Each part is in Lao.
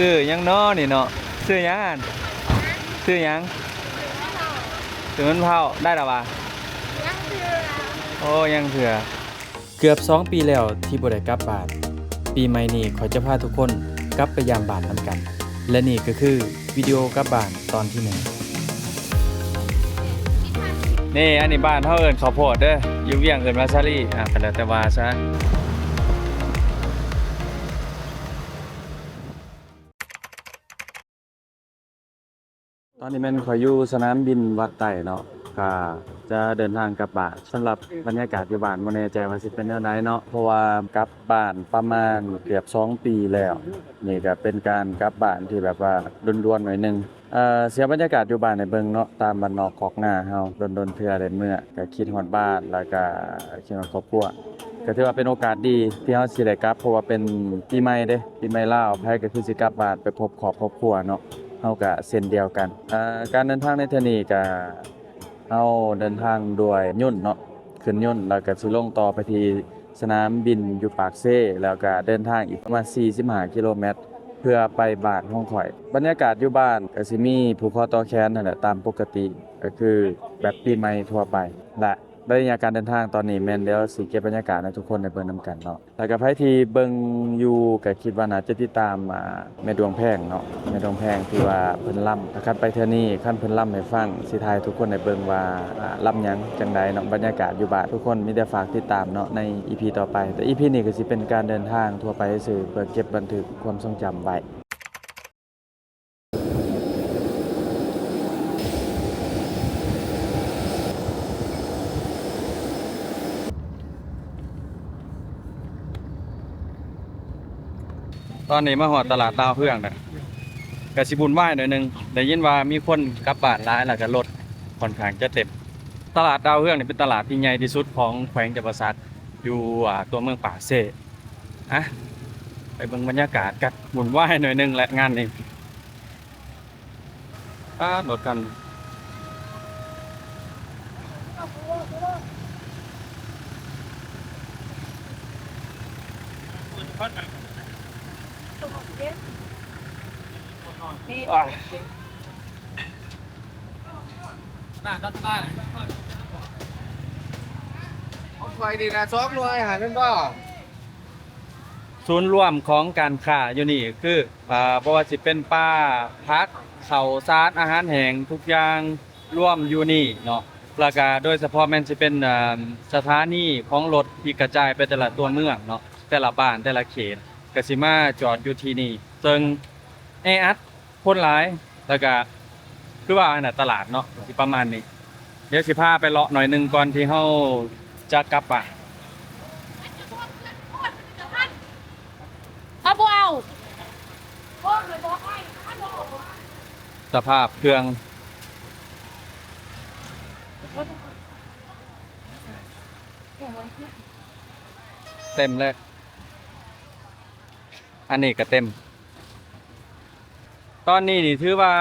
ຊື່ຫຍັງນໍນີ້ເນາະ? ຊື່ຫຍັງຫັ້ນ? ຊື່ຫຍັງ? ຊື່ມັນເຜົາ. ໄດ້ລະຫວາ? ໂອ້ ຍັງເທື່ອ. ເກືອບສອງປີແລ້ວທີ່ບໍ່ໄດ້ກັບບ້ານ. ປີໃໝ່ນີ້ຂ້ອຍຈະພາທຸກຄົນກັບໄປຢາມບ້ານນຳກັນ ແລະ ນີ້ກໍຄືວິດີໂອກັບບ້ານຕອນທີໜຶ່ງ. ນີ້ ອັນນີ້ບ້ານເຮົາເອີ້ນເຂົ້າໂພດເດີ້ ຢູ່ວຽງເອີ້ນວ່າສາລີ ອ່າ ກໍແລ້ວແຕ່ວ່າຊະ. ຕອນນີ້ແມ່ນຂ້ອຍຢູ່ສະໜາມບິນວັດໄຕເນາະ ກະຈະເດີນທາງກັບບ້ານ. ສຳລັບບັນຍາກາດຢູ່ບ້ານບໍ່ແນ່ໃຈວ່າຊິເປັນແນວໃດເນາະ ເພາະວ່າກັບບ້ານປະມານເກືອບສອງປີແລ້ວ. ນີ້ກະເປັນການກັບບ້ານທີ່ແບບວ່າດ່ວນໆໜ້ອຍໜຶ່ງ. ເອີ ເສຍບັນຍາກາດຢູ່ບ້ານໃຫ້ເບິ່ງເນາະ ຕາມບ້ານນອກຄອກນາເຮົາ ດົນໆເທື່ອໄດ້ເມືອ ກະຄິດຮອດບ້ານ ແລ້ວກະຄິດຮອດຄອບຄົວ. ກະຖືວ່າເປັນໂອກາດດີທີ່ເຮົາຊິໄດ້ກັບ ເພາະວ່າເປັນປີໃໝ່ເດ້ ປີໃໝ່ລາວ ໃຜກໍຄືຊິກັບບ້ານໄປພົບຄອບຄອບຄົວເນາະ ເຮົາກະເຊັ່ນດຽວກັນ. ເອີ ການເດີນທາງໃນເທື່ອນີ້ກະ ເຮົາເດີນທາງດ້ວຍຍົນເນາະ ຂຶ້ນຍົນ ແລ້ວກະຊິລົງຕໍ່ໄປທີ່ສະໜາມບິນຢູ່ປາກເຊ ແລ້ວກະເດີນທາງອີກປະມານສີ່ສິບຫ້າກິໂລແມັດ ເພື່ອໄປບ້ານຂອງຂ້ອຍ. ບັນຍາກາດຢູ່ບ້ານກະຊິມີຜູກຄໍຕໍ່ແຂນຫັ້ນແຫຼະ ຕາມປົກກະຕິ ກໍຄືແບບປີໃໝ່ທົ່ວໄປ ແລະ ໄລຍະການເດີນທາງຕອນນີ້ແມ່ນດຽວຊິເກັບບັນຍາກາດໃຫ້ທຸກຄົນໄດ້ເບິ່ງນຳກັນເນາະ. ແລ້ວກໍໃຜທີ່ເບິ່ງຢູ່ກໍຄິດວ່າໜ້າຈະຕິດຕາມ ອ່າ ແມ່ດວງແພງເນາະ ແມ່ດວງແພງທີ່ວ່າເພິ່ນລຳ. ຄັນໄປເທື່ອນີ້ ຄັນເພິ່ນລຳໃຫ້ຟັງ ຊິຖ່າຍໃຫ້ທຸກຄົນໄດ້ເບິ່ງວ່າ ອ່າ ລຳຫຍັງ ຈັ່ງໃດເນາະ. ບັນຍາກາດຢູ່ບ້ານ ທຸກຄົນມີແຕ່ຝາກຕິດຕາມເນາະ ໃນອີພີຕໍ່ໄປ. ແຕ່ອີພີນີ້ກໍຊິເປັນການເດີນທາງທົ່ວໄປຊື່ໆ ເພື່ອເກັບບັນທຶກຄວາມຊົງຈຳໄວ້. ຕອນນີ້ມາຮອດຕະຫຼາດດາວເຮືອງແລ້ວ ກະຊິວຸ່ນວາຍໜ້ອຍໜຶ່ງ. ໄດ້ຍິນວ່າມີຄົນກັບບ້ານຫຼາຍ ແລ້ວກະລົດຂ້ອນຂ້າງຈະເຕັມ. ຕະຫຼາດດາວເຮືອງນີ້ເປັນຕະຫຼາດທີ່ໃຫຍ່ທີ່ສຸດຂອງແຂວງຈຳປາສັກ ຢູ່ ອ່າ ຕົວເມືອງປາກເຊ. ອ່ະ ໄປເບິ່ງບັນຍາກາດກັນ. ວຸ່ນວາຍໜ້ອຍໜຶ່ງແຫຼະງານນີ້. ປາດ ລົດຄັນ ນີ້ ອ່າ ໜ້າກັນໄປ ຂອງຂ້ອຍນີ້ນະ ສອງໜ່ວຍຫັ້ນແມ່ນບໍ່? ສູນລວມຂອງການຄ້າຢູ່ນີ້ຄື ອ່າ ບໍ່ວ່າຊິເປັນປາ, ຜັກ, ເຂົ້າສານ, ອາຫານແຫ້ງ ທຸກຢ່າງລວມຢູ່ນີ້ເນາະ. ແລ້ວກະໂດຍສະເພາະແມ່ນຊິເປັນ ອ່າ ສະຖານີຂອງລົດທີ່ກະຈາຍໄປແຕ່ລະຕົວເມືອງເນາະ, ແຕ່ລະບ້ານ ແຕ່ລະເຂດ ກະຊິມາຈອດຢູ່ທີ່ນີ້. ເຊິ່ງແອອັດ ຄົນຫຼາຍ ແລ້ວກະຄືວ່າຫັ້ນນະ ຕະຫຼາດເນາະ ຊິປະມານນີ້. ດຽວຊິພາໄປເລາະໜ້ອຍໜຶ່ງກ່ອນທີ່ເຮົາຈະກັບບ້ານ. ເຮົາບໍ່ເອົາ ສະພາບເຄື່ອງ ເຕັມແລ້ວ. ອັນນີ້ກະເຕັມ. ຕອນນີ້ນີ້ຖືວ່າ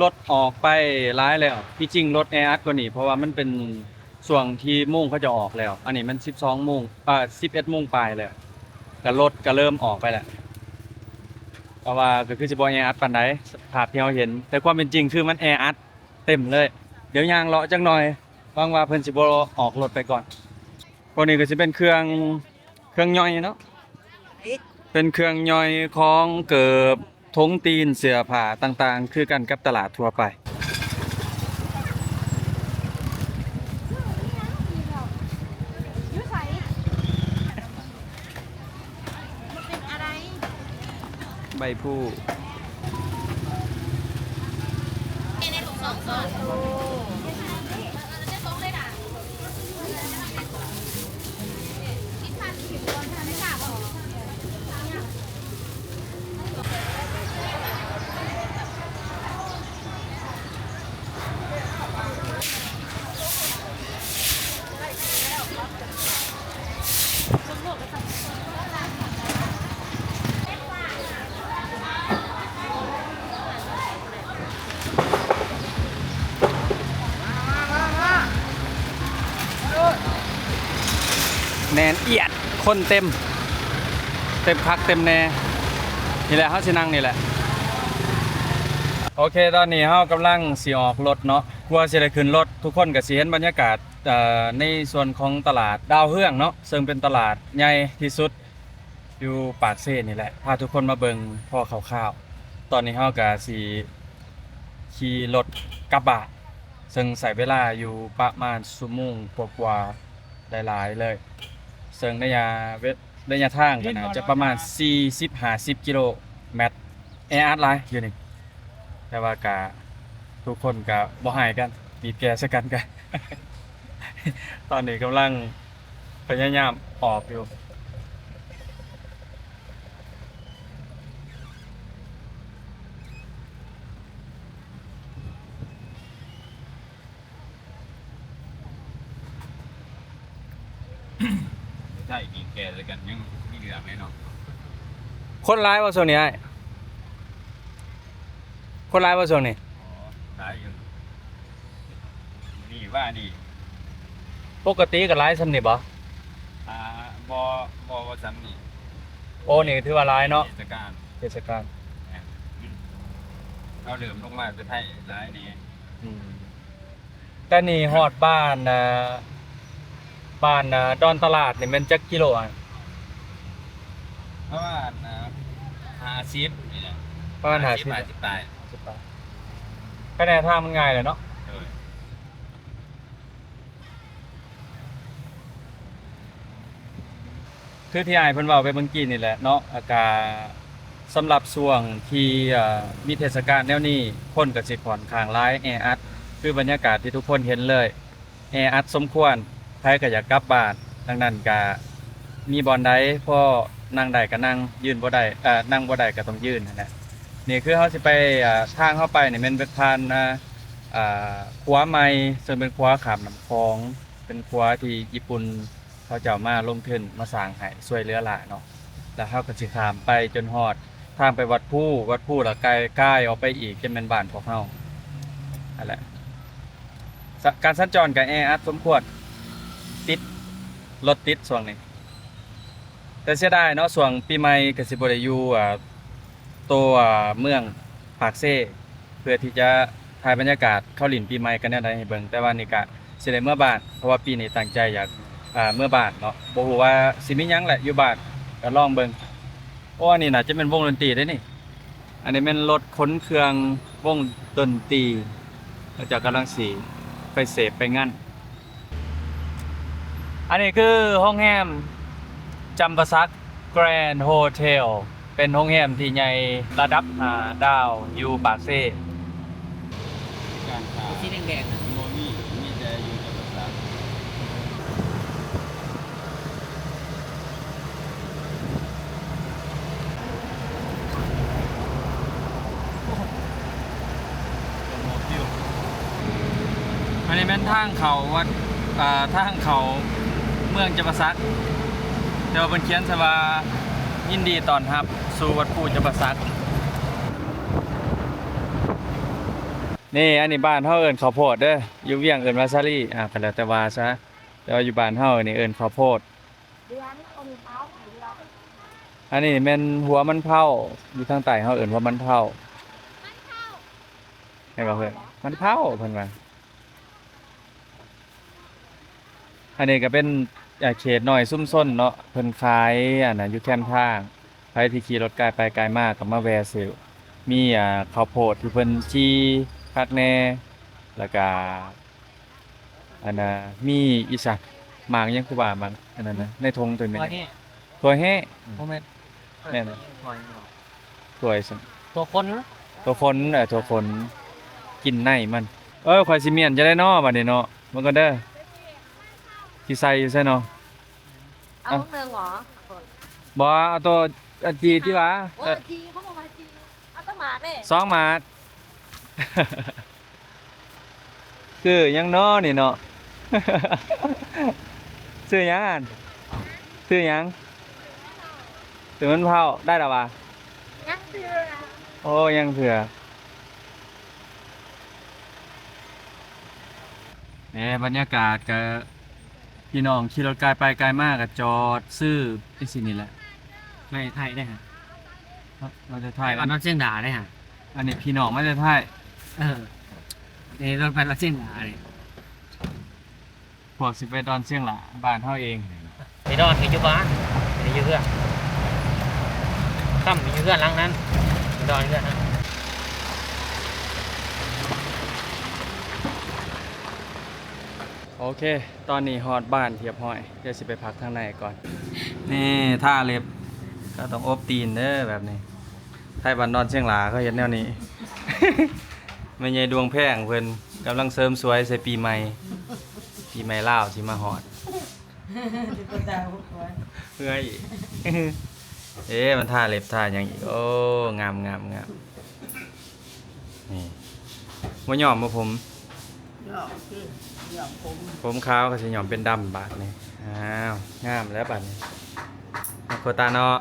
ລົດອອກໄປຫຼາຍແລ້ວ. ທີ່ຈິງລົດແອອັດກວ່ານີ້ ເພາະວ່າມັນເປັນຊ່ວງທີ່ໂມງເຂົາເຈົ້າອອກແລ້ວ. ອັນນີ້ມັນສິບສອງໂມງ ເອີ ສິບເອັດໂມງປາຍແລ້ວ. ກະລົດກະເລີ່ມອອກໄປແລ້ວ. ແຕ່ວ່າກະຄືຊິບໍ່ແອອັດປານໃດ ສະພາບທີ່ເຮົາເຫັນ. ແຕ່ຄວາມເປັນຈິງຄືມັນແອອັດເຕັມເລີຍ. ດຽວຍ່າງເລາະຈັກໜ່ອຍ. ຫວັງວ່າເພິ່ນຊິບໍ່ອອກລົດໄປກ່ອນ. ພວກນີ້ກໍຊິເປັນເຄື່ອງ ເຄື່ອງຍ່ອຍເນາະ ເປັນເຄື່ອງຍ່ອຍຂອງເກີບ ຖົງຕີນ ເສື້ອຜ້າຕ່າງໆ ຄືກັນກັບຕະຫຼາດທົ່ວໄປ. ໃບພູ. ແໜ້ນອຽດ ຄົນເຕັມ ເຕັມຄັກເຕັມແນ່. ນີ້ແຫຼະ ເຮົາຊິນັ່ງນີ້ແຫຼະ. ໂອເຄ ຕອນນີ້ເຮົາກຳລັງຊິອອກລົດເນາະ. ກວ່າຊິໄດ້ຂຶ້ນລົດ ທຸກຄົນກໍຊິເຫັນບັນຍາກາດ ເອີ ໃນສ່ວນຂອງຕະຫຼາດດາວເຮືອງເນາະ ເຊິ່ງເປັນຕະຫຼາດໃຫຍ່ທີ່ສຸດຢູ່ປາກເຊນີ້ແຫຼະ. ພາທຸກຄົນມາເບິ່ງພໍຄ່າວໆ. ຕອນນີ້ເຮົາກໍຊິຂີ່ລົດກັບບ້ານ ເຊິ່ງໃຊ້ເວລາຢູ່ປະມານຊົ່ວໂມງກວ່າໆ ຫຼາຍໆເລີຍ ເຊິ່ງໄລຍະເວ ໄລຍະທາງກໍໜ້າຈະປະມານສີ່ສິບ ຫ້າສິບກິໂລແມັດ. ແອອັດຫຼາຍຢູ່ນີ້ ແຕ່ວ່າກະທຸກຄົນກະບໍ່ຮ້າຍກັນ ບີບແກໃສ່ກັນກະ ຕອນນີ້ກຳລັງພະຍາຍາມອອກຢູ່. ໃຊ້ອີກແກ່ໃສ່ກັນຍັງມີເລື່ອງແນ່ນອນ. ຄົນຫຼາຍບໍ່ຊ່ວງນີ້ອ້າຍ? ຄົນຫຼາຍບໍ່ຊ່ວງນີ້? ອໍ ຫຼາຍຢູ່. ມື້ນີ້ວ່ານີ້ ປົກກະຕິກໍຫຼາຍສ່ຳນີ້ບໍ່? ອ່າ ບໍ່ ບໍ່ ບໍ່ສ່ຳນີ້. ໂອ້ ນີ້ຖືວ່າຫຼາຍເນາະ ເທດສະການ ເທດສະການ. ແມ່ນ ເຮົາເລີ່ມລົງມາແຕ່ໄທຫຼາຍແນ່. ອືມ ແຕ່ນີ້ຮອດບ້ານ ອ່າ ບ້ານ ອ່າ ດອນຕະຫຼາດນີ້ແມ່ນຈັກກິໂລອ້າຍ? ປະມານ ອ່າ ຫ້າສິບນີ້ແຫຼະ ປະມານຫ້າສິບ ຫ້າສິບປາຍ ຫ້າສິບປາຍ. ຄະແນນທາງມັນງ່າຍແຫຼະເນາະ. ໂດຍ. ຄືທີ່ອ້າຍເພິ່ນເວົ້າໄປເມື່ອກີ້ນີ້ແຫຼະເນາະ ອາກາດສຳລັບຊ່ວງທີ່ ເອີ ມີເທດສະການແນວນີ້ ຄົນກໍຊິຂ້ອນຂ້າງຫຼາຍ ແອອັດ ຄືບັນຍາກາດທີ່ທຸກຄົນເຫັນເລີຍ ແອອັດສົມຄວນ ໃຜກໍຢາກກັບບ້ານ. ດັ່ງນັ້ນກໍມີບ່ອນໃດພໍນັ່ງໄດ້ກໍນັ່ງ ຢືນບໍ່ໄດ້ ເອີ ນັ່ງບໍ່ໄດ້ກໍຕ້ອງຢືນຫັ້ນແຫຼະ. ນີ້ຄືເຮົາຊິໄປ ເອີ ທາງເຮົາໄປນີ້ແມ່ນເປັນຜ່ານ ເອີ ຂົວໃໝ່ ເຊິ່ງເປັນຂົວຂ້າມນ້ຳຂອງ ເປັນຂົວທີ່ຍີ່ປຸ່ນ ເຂົາເຈົ້າມາລົງທຶນມາສ້າງໃຫ້ ຊ່ວຍເຫຼືອຫຼາຍເນາະ. ແລ້ວເຮົາກໍຊິຂ້າມໄປຈົນຮອດທາງໄປວັດພູ ວັດພູແລ້ວກາຍ ກາຍອອກໄປອີກຈະແມ່ນບ້ານພວກເຮົາຫັ້ນແຫຼະ. ສະ ການສັນຈອນກໍແອອັດສົມຄວນ ຕິດ ລົດຕິດຊ່ວງນີ້ ແຕ່ເສຍດາຍເນາະ ຊ່ວງປີໃໝ່ກໍຊິບໍ່ໄດ້ຢູ່ ອ່າ ໂຕ ອ່າ ເມືອງປາກເຊ ເພື່ອທີ່ຈະຖ່າຍບັນຍາກາດເຂົາຫຼິ້ນປີໃໝ່ກັນແນວໃດໃຫ້ເບິ່ງ. ແຕ່ວ່ານີ້ກະຊິໄດ້ເມືອບ້ານ ເພາະວ່າປີນີ້ຕັ້ງໃຈຢາກ ເມືອບ້ານເນາະ ບໍ່ຮູ້ວ່າຊິມີຫຍັງແຫຼະ ຢູ່ບ້ານກໍລອງເບິ່ງ. ໂອ້ ອັນນີ້ໜ້າຈະແມ່ນວົງດົນຕີເດ້ນີ້. ອັນນີ້ແມ່ນລົດຂົນເຄື່ອງວົງດົນຕີ ເຂົາເຈົ້າກຳລັງຊິໄປເສບໄປງານ. ອັນນີ້ຄືໂຮງແຮມຈຳປາສັກ Grand Hotel ເປັນໂຮງແຮມທີ່ໃຫຍ່ລະດັບຫ້າດາວຢູ່ປາກເຊ. ການຂາຍ ສີແດງໆ ບໍ່ມີ ມີແຕ່ຢູ່ຈຳປາສັກ. ອັນນີ້ແມ່ນທາງເຂົ້າວັດ ເອີ ທາງເຂົ້າເມືອງຈຳປາສັກ ແຕ່ວ່າເພິ່ນຂຽນໃສ່ວ່າ ຍິນດີຕ້ອນຮັບສູ່ວັດພູຈຳປາສັກ. ນີ້ ອັນນີ້ບ້ານເຮົາເອີ້ນເຂົ້າໂພດເດີ ຢູ່ວຽງເອີ້ນວ່າສາລີ ອ່າ ກໍແລ້ວແຕ່ວ່າຊະ ແຕ່ວ່າຢູ່ບ້ານເຮົານີ້ເອີ້ນເຂົ້າໂພດ. ອັນນີ້ແມ່ນຫົວມັນເຜົາ ຢູ່ທາງໃຕ້ເຮົາເອີ້ນຫົວມັນເຜົາ ແມ່ນບໍ່ເພິ່ນ? ມັນເຜົາເພິ່ນວ່າ. ອັນນີ້ກໍເປັນ ເຂດນ້ອຍຊຸມຊົນເນາະ ເພິ່ນຂາຍ ອັນນ່າ ຢູ່ແຄມທາງ. ໃຜທີ່ຂີ່ລົດກາຍໄປກາຍມາກໍມາແວ່ຊື້ ມີ ອ່າ ເຂົ້າໂພດທີ່ເພິ່ນຈີ່ຄັກແນ່ ແລ້ວກະ ອັນນ່າ ມີອີ່ສັງ ໝາກຫຍັງຄືວ່າໝາກອັນນັ້ນນະ ໃນຖົງຕົວແມ່ນຫຍັງ? ຖົ່ວແຮະ. ບໍ່ແມ່ນ ແມ່ນ ຖົ່ວຫຍັງຫວະ? ຖົ່ວອີ່ສັງ? ຖົ່ວຂົນ ຖົ່ວຂົນ ເອີ ຖົ່ວຂົນ ກິນໃນມັນ. ເອີ ຂ້ອຍຊິມ້ຽນຈັ່ງໃດເນາະ ບາດນີ້ເນາະ ເບິ່ງກ່ອນເດີ ຊິໃສ່ຢູ່ໃສເນາະ? ເອົາ ເອົາໜຶ່ງຫວະ? ບໍ່ ເອົາໂຕ ອັນຈີ່ຕິຫວາ? ໂອ້ ເອີ ຈີ່ ເຂົາບອກວ່າຈີ່ ເອົາແຕ່ໝາກເດ້ ສອງໝາກ. ຄືຫຍັງເນາະນີ້ເນາະ? ຊື່ຫຍັງຫັ້ນ? ຊື່ຫຍັງ? ຊື່ມັນເຜົາ ໄດ້ລະຫວາ? ຍັງເທື່ອ ໂອ້ ຍັງເທື່ອ. ແໜ ບັນຍາກາດກະ ພີ່ນ້ອງຂີ່ລົດກາຍໄປກາຍມາກະຈອດຊື້ຈັ່ງຊີ້ນີ້ແຫຼະ. ໄດ້ ໄດ້ ໄດ້ຫະ? ເຮົາຈະຖ່າຍ ໄປບ້ານດອນຊຽງດາເດ້ຫະ. ອັນນີ້ພີ່ນ້ອງມາແຕ່ໄທ. ເອີ ນີ້ລົດໄປດອນຊຽງດານີ້. ພວກຊິໄປດອນຊຽງຫຼ້າ ບ້ານເຮົາເອງ. ໄປດອນກໍຢູ່ບ້ານ ບໍ່ໄດ້ຢູ່ເຮືອນ. ຄ່ຳຢູ່ເຮືອນຫຼັງນັ້ນ ໄປດອນເຮືອນນັ້ນ. ໂອເຄ ຕອນນີ້ຮອດບ້ານຮຽບຮ້ອຍ ດຽວຊິໄປພັກທາງໃນກ່ອນ. ນີ້ ທາເລັບ ກໍຕ້ອງອົບຕີນເດີແບບນີ້. ໄທບ້ານດອນຊຽງຫຼ້າເຂົາເຮັດແນວນີ້. ແມ່ໃຫຍ່ດວງແພງເພິ່ນກຳລັງເສີມສວຍໃສ່ປີໃໝ່ ປີໃໝ່ລາວຊິມາຮອດ. ເມື່ອຍອີກ. ເອີ ມັນທາເລັບທາຫຍັງອີກ. ໂອ້ ງາມໆໆ. ນີ້ ບໍ່ຍ້ອມບໍ່ຜົມ? ຍ້ອມຊິ ຍ້ອມຜົມ ຜົມຂາວກໍຊິຍ້ອມເປັນດຳບາດນີ້. ອ້າວ ງາມແລ້ວບາດນີ້ ໂຄຕາເນາະ.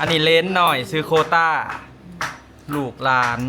ອັນນີ້ເລນນ້ອຍ ຊື່ໂຄຕາ ລູກຫຼານ